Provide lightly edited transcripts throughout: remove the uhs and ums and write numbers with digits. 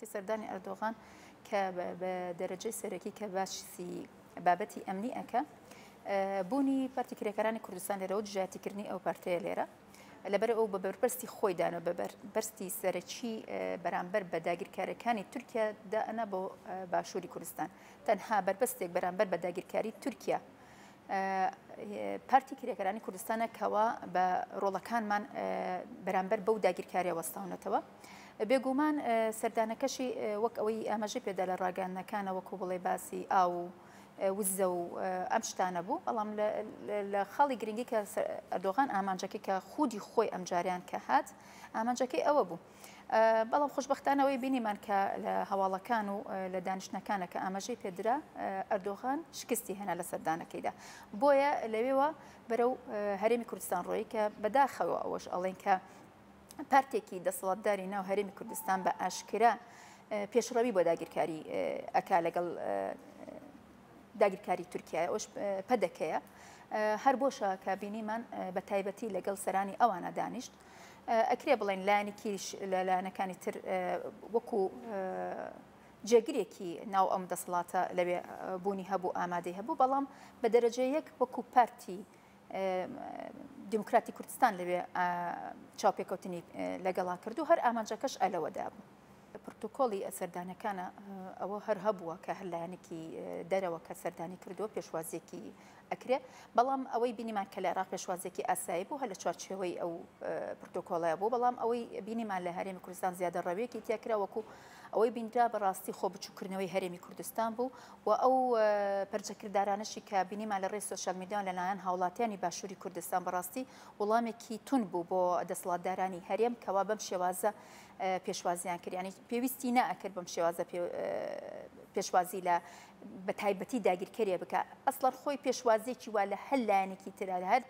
کاتی سەردانی ئەردۆغان کە بە دەرەجەی سەرەکی کە باسی بابەتی ئەمنی ئەکا، بوونی پارتی کرێکارانی کوردستان لێرە و دژایەتیکردنی ئەو پارتەیە لێرە، لەبەر ئەو بە بەرپرسی خۆی دانا بە بەرپرسی سەرەکی بەرامبەر بە داگیرکاریەکانی تورکیا دانا بۆ باشووری کوردستان. تەنها بەربەستێک بەرامبەر بە داگیرکاری تورکیا پارتی کرێکارانی کوردستانە کەوا بە ڕۆڵەکانمان بەرامبەر بەو داگیرکاریە وەستاونەتەوە. بێگومان سەردانەکەشی وەک ئەوەی ئاماژەی پێدا لە ڕاگەیاندنەکانە وەکو بڵێ باسی ئاو و وزە و ئەم شتانە بوو، بەڵام لە خاڵی گرنگی کە ئەردۆغان ئامانجەکەی کە خودی خۆی ئەمجاریان کە هات ئامانجەکەی ئەوە بوو. بەڵام خۆشبەختانە ئەوەی بینیمان کە لە هەواڵەکان و لە دانیشتنەکانە کە ئاماژەی پێدرا ئەردۆغان شکستی هێنا لە سەردانەکەیدا، بۆیە لەوێوە بەرەو هەرێمی کوردستان ڕۆیی کە بەداخەوە ئەوەش ئەڵێن کە پارتێکی دەسەڵاتداری ناو هەرێمی کوردستان بە ئاشکرا پێشڕەوی بۆ داگیرکاری ئەکا لەگەڵ داگیرکاری تورکیا، ئەوش پەدەکەیە. هەر بۆشە کە بینیمان بە تایبەتی لەگەڵ سەرانی ئەوانە دانیشت. ئەکرێ بڵێن لایەنێکیش لە لایەنەکانی تر وەکو جێگرێکی ناو ئەم دەسەڵاتە لەوێ بوونی هەبوو، ئامادەی هەبوو، بەڵام بە دەرەجە یەک وەکو پارتی دیموکراتی کوردستان لەوێ چاوپێکەوتنی لەگەڵا کرد و هەر ئامانجەکەش ئەلەوەدا بوو. پرۆتۆکۆڵی سەردانەکانە ئەوە هەر هەبووە کە هەر لایەنێکی دەرەوە کە سەردانی کردووە پێشوازیەکی ئەکرێ، بەڵام ئەوەی بینیمان کە لە عێراق پێشوازیەکی ئاسایی بوو هەر لە چوارچێوەی ئەو پرۆتۆکۆڵەیە بوو، بەڵام ئەوەی بینیمان لە هەرێمی کوردستان زیادە ڕەویەکی تێکرا وەکو ئەوەی بینرا بەڕاستی خۆ بچووکردنەوەی هەرێمی کوردستان بوو و ئەو پەرچەکردارانەشی کە بینیمان لە ڕێی سۆشیال میدیا لەلایەن هاوڵاتیانی باشووری کوردستان بەڕاستی وڵامێکی تون بوو بۆ دەسەڵاتدارانی هەرێم کەوا بەم شێوازە پێشوازیان کرد، یانی پێویستی نەئەکرد بەم شێوازە پێشوازی لە بە تایبەتی داگیرکەرێ بکە، ئەسڵەن خۆی پێشوازیەکی وا لە هەر لایەنێکی ترا لە هەر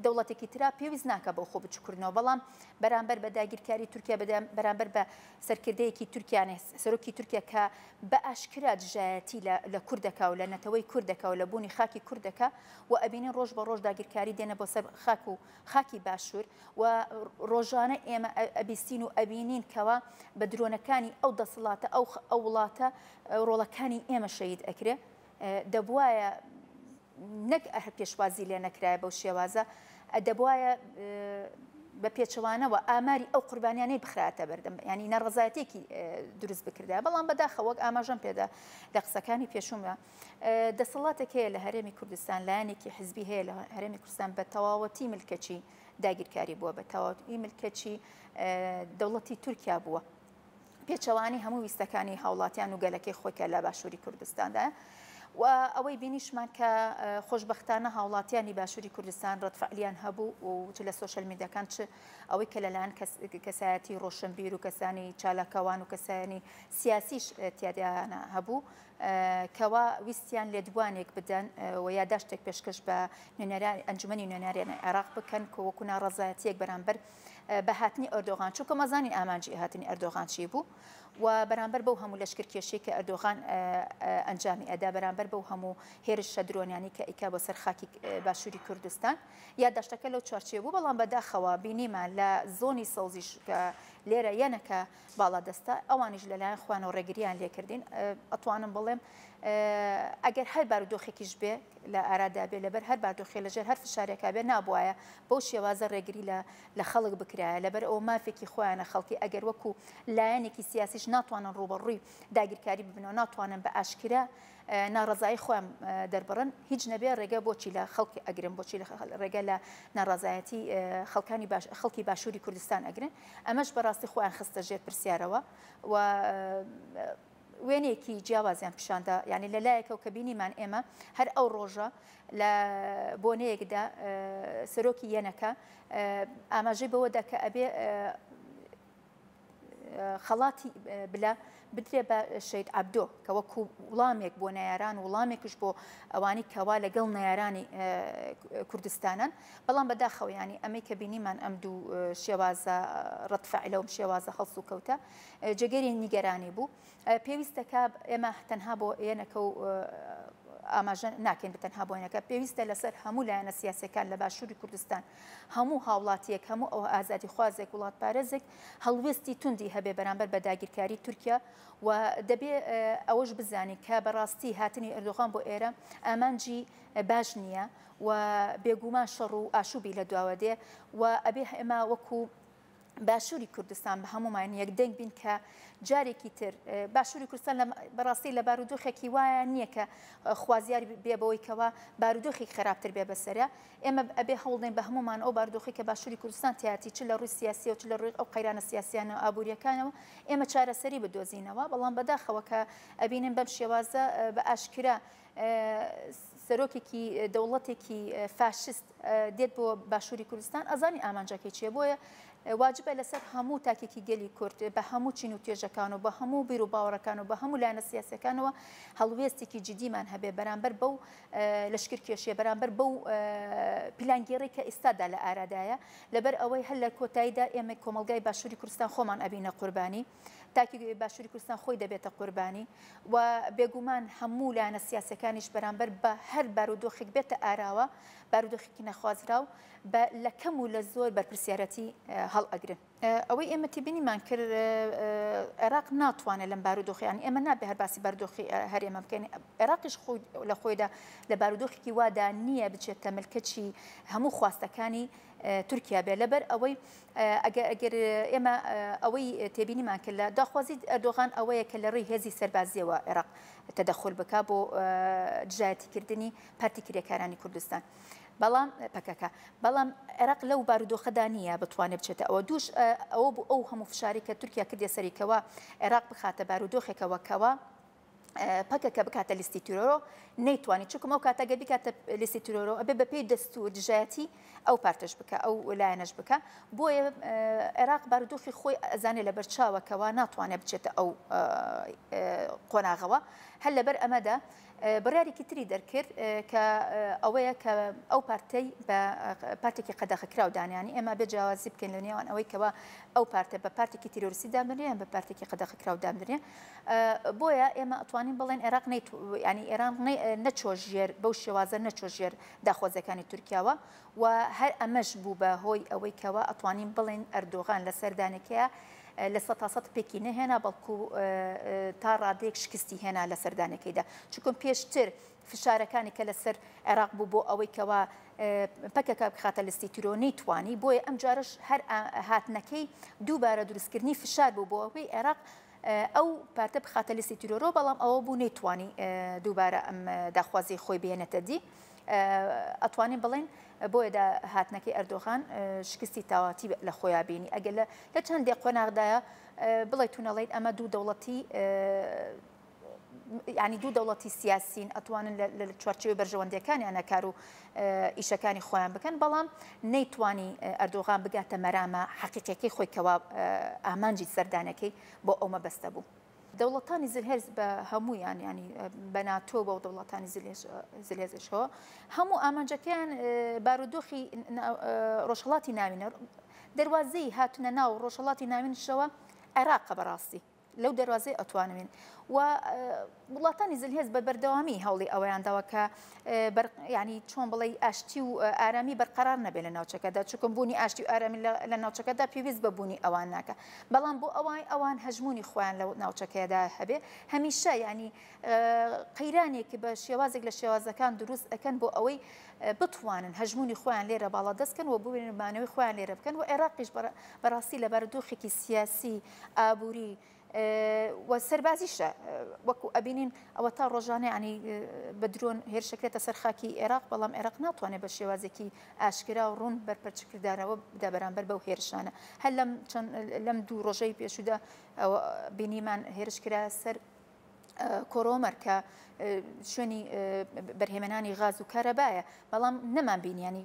دەوڵەتێکی ترا پێویست ناکە بۆ خۆ بچووکردنەوە، بەڵام بەرامبەر بە داگیرکاری تورکیا، بەرامبەر بە سەرکردەیەکی تورکیانێ سەرۆکی تورکیا کە بە ئاشکرا دژایەتی لە کوردەکە و لە نەتەوەی کوردەکە و لە بوونی خاکی کوردەکە و ئەبینین ڕۆژ بە ڕۆژ داگیرکاری دێنە بۆ سەر خاک و خاکی باشوور و ڕۆژانە ئێمە ئەبیستین و ئەبینین کەوا بە درۆنەکانی ئەو دەسەڵاتە ئەو ئەو وڵاتە ڕۆڵەکانی ئێمە شەهید ئەکرێ. دەبوایە نەک هەر پێشوازی لێ نەکرایە بەو شێوازە، دەبوایە بە پێچەوانەوە ئاماری ئەو قوربانیانەی بخرایەتە بەردەم، یانی ناڕەزایەتیەکی دروست بکردایە. بەڵام بەداخەوە وەک ئاماژەم پێدا لە قسەکانی پێشوومدا دەسەڵاتێک هەیە لە هەرێمی کوردستان، لایەنێکی حزبی هەیە لە هەرێمی کوردستان بە تەواوەتی ملکەچی داگیرکاری بووە، بە تەواوەتی ملکەچی دەوڵەتی تورکیا بووە، پێچەوانەی هەموو ویستەکانی هاوڵاتیان و گەلەکەی خۆی کە لە باشووری کوردستاندایە. و ئەوەی بینیشمان کە خۆشبەختانە هاوڵاتیانی باشووری کوردستان ڕەدفعلیان هەبوو و چ لە سۆشیال میدیاکان چ ئەوەی کە لەلایەن کەسایەتی ڕۆشنبیر و کەسانی چالاکەوان و کەسانی سیاسیش تیادیانە هەبوو کەوا ویستیان لێدوانێک بدەن و یاداشتێک پێشکەش بە نوێنەرانی ئەنجومەنی نوێنەرانی عێراق بکەن کە وەکو ناڕەزایەتیەک بەرامبەر بە هاتنی ئەردۆغان، چونکە مەزانین ئامانجی هاتنی ئەردۆغان چی بوو و بەرامبەر بەو هەموو لەشکرکێشی کە ئەردۆغان ئەنجامی ئەدا، بەرامبەر بەو هەموو هێرشە درۆنیانی کە ئیکا بۆ سەر خاکی باشووری کوردستان. یاداشتەکە لەو چوارچێوە بوو، بەڵام بەداخەوە بینیمان لە زۆنی سەوزیش کە لێرە یەنەکە باڵادەستە، ئەوانیش لەلایەن خۆیانەوە ڕێگرییان لێکردین. ئەتوانم بڵێم ئەگەر هەر بارودۆخێکیش بێ لە ئارادا بێ، لەبەر هەر باردۆخێ لەژێر هەر فشارێکا بێ، نابوایە بەو شێوازە ڕێگری لە لە خەڵک بکرایە، لەبەر ئەوە مافێکی خۆیانە خەڵکی ئەگەر وەکو لایەنێکی سیاسیش ناتوانن ڕووبەڕووی داگیرکاری ببنەوە، ناتوانن بە ئاشکرا ناڕەزایی خۆیان دەربڕن، هیچ نەبێ ڕێگە بۆچی لە خەڵک ئەگرن، بۆچی ڕێگە لە ناڕەزایەتی خەڵکانی باش خەڵکی باشووری کوردستان ئەگرن، ئەمەش بەڕاستی خۆیان خستە ژێر پرسیارەوە و وێنەیەکی جیاوازیان پیشاندا، یعنی لە لایەکەوە کە بینیمان ئێمە هەر ئەو ڕۆژە لە بۆنەیەکدا سەرۆکی یەنەکە ئاماژەی بەوەدا کە ئەبێ خەڵاتی بلە بدرێ بە شەید عەبدۆ کە وەکو وڵامێک بۆ نەیاران وڵامێکش بۆ ئەوانی کەوا لەگەڵ نەیارانی کوردستانن، بەڵام بەداخەوە ینی ئەمەی کە بینیمان ئەم دوو شێوازە ڕەتفعلە و شێوازە هەڵسوکەوتە جێگەری نیگەرانی بوو. پێویستە کە ئێمە تەنها بۆ یەنەکە و ئاماژە ناکەین بە تەنها بۆینەکە، پێویستە لەسەر هەموو لایەنە سیاسیەکان لە باشووری کوردستان، هەموو هاوڵاتیەک، هەموو ئەو ئازادیخوازێک، وڵاتپارێزێک هەڵوێستی توندی هەبێ بەرامبەر بە داگیرکاری تورکیا و دەبێ ئەوەش بزانین کە بەڕاستی هاتنی ئەردۆغان بۆ ئێرە ئامانجی باش نییە و بێگومان شەڕ و ئاشوبی لە دواوە دێ و ئەبێ ئێمە وەکو باشووری کوردستان بە هەموومان یەکدەنگ بین کە جارێکی تر باشووری کوردستان بەڕاستی لە بارودۆخێکی وایە نییە کە خوازیار بێ بەوەی کەوا بارودۆخی خراپتر بێ بەسەرە. ئێمە ئەبێ هەوڵدەین بە هەموومان ئەو بارودۆخی کە باشووری کوردستان تیاتی چ لە ڕووی سیاسیەوە چ لە ڕووی ئەو قەیرانە سیاسیانە و ئابووریەکانەوە ئێمە چارەسەری بدۆزینەوە. بەڵام بەداخەوە کە ئەبینین بەم شێوازە بە ئاشکرا سەرۆکێکی دەوڵەتێکی فاشست دێت بۆ باشووری کوردستان، ئەزانی ئامانجەکەی چییە. بۆیە واجبە لەسەر هەموو تاکێکی گەلی کورد بە هەموو چین و توێژەکان و بە هەموو بیر و باوەڕەکان و بە هەموو لایەنە سیاسەکانەوە هەڵوێستێکی جدیمان هەبێ بەرامبەر بەو لەشکرکێشیە، بەرامبەر بەو پیلانگێڕی کە ئێستادا لە ئارادایە. لەبەر ئەوەی هەر لە کۆتاییدا ئێمە کۆمەڵگای باشووری کوردستان خۆمان ئەبینە قوربانی، تاکی باشووری کوردستان خۆی دەبێتە قوربانی و بێگومان هەموو لایەنە سیاسەکانیش بەرامبەر بە هەر بارودۆخێک بێتە ئاراوە، بارودۆخێکی نەخوازراو، بە لە کەم و لە زۆر بەرپرسیارەتی هەڵئەگرن. ئەوەی ئێمە تێبینیمان کرد عێراق ناتوانێت لەم بارودۆخی، یانی ئێمە نابێ هەر باسی بارودۆخی هەرێمە بکەین، عێراقیش خۆی لە خۆیدا لە بارودۆخێکی وادا نییە بچێتە ملکەچی هەموو خواستەکانی تورکیا بێ. لەبەر ئەوەی ئەگەر ئێمە ئەوەی تێبینیمان کرد لە داخوازی ئەردۆغان ئەوەیە کە لە ڕێی هێزی سەربازیەوە عێراق تەدەخول بکا بۆ دژایەتیکردنی پارتی کرێکارانی کوردستان بەڵام پەکەکە، بەڵام عێراق لەو بارودۆخەدا نییە بتوانێت بچێتە ئەوە. دووش ئەوە بوو ئەو هەموو فشاری کە تورکیا کردیە سەری کەوا عێراق بخاتە بارودۆخێکەوە کەوا پەکەکە بکاتە لیستی تیرۆرۆ، نەیتوانی. چونکم ئەو کاتە گەر بیکاتە لیستی تیرۆرۆ ئەبێ بەپێی دەستور دژایەتی ئەو پارتەش بکە، ئەو لایەنەش بکە. بۆیە عێراق بارودۆخی خۆی ئەزانێ لەبەر چاوە کەوا ناتوانێت بچێتە ئەو قۆناغەوە. هەر لەبەر ئەمەدا بڕیارێکی تری دەرکرد کە ئەوەیە کە ئەو پارتەی بە پارتێکی قەدەغەکراو دانیانی. ئێمە بێ جیاوازی بکەین لە نێوان ئەوەی کەوا ئەو پارتە بە پارتێکی تیرۆریستی دابنرێ یان بە پارتێکی قەدەغەکراو دابنرێ. بۆیە ئێمە ئەتوانین بڵێن عێراق نەیت، ینی ئێران نەچۆ ژێر بەو شێوازە، نەچۆ ژێر داخوازیەکانی تورکیاوە و هەر ئەمەش بوو بە هۆی ئەوەی کەوا ئەتوانین بڵێن ئەردۆغان لە سەردانێکەیە لە 100% پێکی نەهێنا، بەڵکو تا ڕادەیەک شکستی هێنا لە سەردانەکەیدا. چونکە پێشتر فشارەکانی کە لەسەر عێراق بوو بۆ ئەوەی کەوا پەکەکە بخاتە لیستی تیرۆ نەیتوانی، بۆیە ئەم جارش هەر هاتنەکەی دووبارە دروستکردنی فشار بوو بۆ ئەوەی عێراق ئەو پارتە بخاتە لیستی تیرۆرەوە، بەڵام ئەوە بوو نەیتوانی دووبارە ئەم داخوازی خۆی بێنێتە دی. ئەتوانین بڵێن بۆیە هاتنەکەی ئەردۆغان شکستی تاواتی لە خۆیان بینی. ئەگەر لە چەندێک قۆناغدایە بڵێ تونەڵیت ئەمە دوو دەوڵەتی، ینی دوو دەوڵەتی سیاسین ئەتوانن لە چوارچێوەی بەرژەوەندیەکانیانە کار و ئیشەکانی خۆیان بکەن، بەڵام نەیتوانی ئەردۆغان بگاتە مەرامە حەقیقیەکەی خۆی کەوا ئامانجی سەردانەکەی بۆ ئەو مەبەستە بوو. دەوڵەتانی زلهێز بە هەمویان، ینی بە ناتۆ بەو دەوڵەتانی زلهێزشەوە هەموو ئامانجەکەیان بارودۆخی ڕۆژهەڵاتی ناوینە، دەروازەی هاتنە ناو ڕۆژهەڵاتی ناوینشەوە عێراقە بەڕاستی لەو دەروازەی ئەتوانوین و وڵاتانی زلهێز بە بەردەوامی هەوڵی ئەوەیان داوە کە ینی چۆن بڵێ ئاشتی و ئارامی بەرقەرار نەبێت لە ناوچەکەدا، چونکە بوونی ئاشتی و ئارامی لە ناوچەکەدا پێویست بە بوونی ئەوان ناکە. بەڵام بۆ ئەوای ئەوان هەژمونی خۆیان لە ناوچەکەدا هەبێ هەمیشە ینی قەیرانێک بە شێوازێک لە شێوازەکان دروست ئەکەن بۆ ئەوەی بتوانن هەژمونی خۆیان لێرە باڵا دەستکەن و بوێنمانەوەی خۆیان لێرە بکەن. و عێراقیش بەڕاستی لە بارودۆخێکی سیاسی، ئابووری و سەربازیشە وەکو ئەبینین ئەوە تا ڕۆژانە ینی بە درۆن هێرشەکرێتە سەر خاکی عێراق، بەڵام عێراق ناتوانێت بە شێوازێکی ئاشکرا و ڕوون بەرپەرچکردانەوە بدا بەرامبەر بەو هێرشانە. هەر لەم چەند لەم دوو ڕۆژەی پێشودا بینیمان هێرش کرا سەر کۆرۆمەر کە شوێنی بەرهێمێنانی غاز و کارەبایە، بەڵام نەمان بینیانی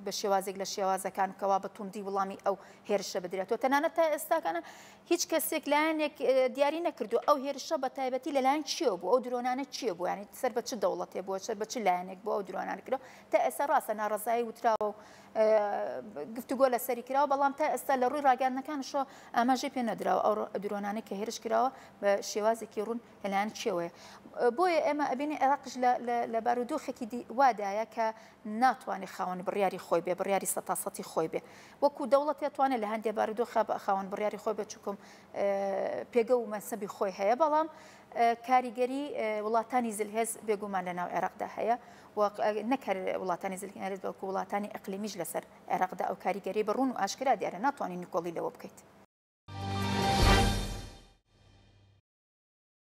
بە شێوازێک لە شێوازەکان کەوا بە توندی وڵامی ئەو هێرشە بدرێتەوە. تەنانەت تا ئێستاکانە هیچ کەسێک لایەنێک دیاری نەکردو ئەو هێرشە بە تایبەتی لەلایەن چیەوە بوو، ئەو درۆنانە چیە بوو، ینی سەر بە چ دەوڵەتێ بووە، سەر بە چ لایەنێک بوو ئەو درۆنانە کرا. تا ئێستا ڕاستە ناڕەزایی وتراوە و گفتوگۆ لەسەری کراوە، بەڵام تا ئێستا لە ڕووی ڕاگەیاندنەکانشەوە ئاماژەی پێ نەدراوە ئەو درۆنانەی کە هێرش کراوە بە شێوازێکی ڕوون لەلایەن کێوەیە. بۆیە ئێمە ئەبینین عێراقیش لە بارودۆخێکی وادایە کە ناتوانێت خاوەن بڕیاری خۆی بێ، بڕیاری سەتاسەتی خۆی بێ. وەکو دەوڵەت ئەتوانێت لە هەندێ بارودۆخا خاوەن بڕیاری خۆی بێ، چونکم پێگە و مەنسەبی خۆی هەیە، بەڵام کاریگەری وڵاتانی زلهێز بێگومان لە ناو عێراقدا هەیە و نەک هەر وڵاتانی زلهێز بەڵکو وڵاتانی ئەقلیمیش لەسەر عێراقدا ئەو کاریگەری بە ڕوون و ئاشکرا دیارە، ناتوانین نکۆڵی لەوە بکەیت.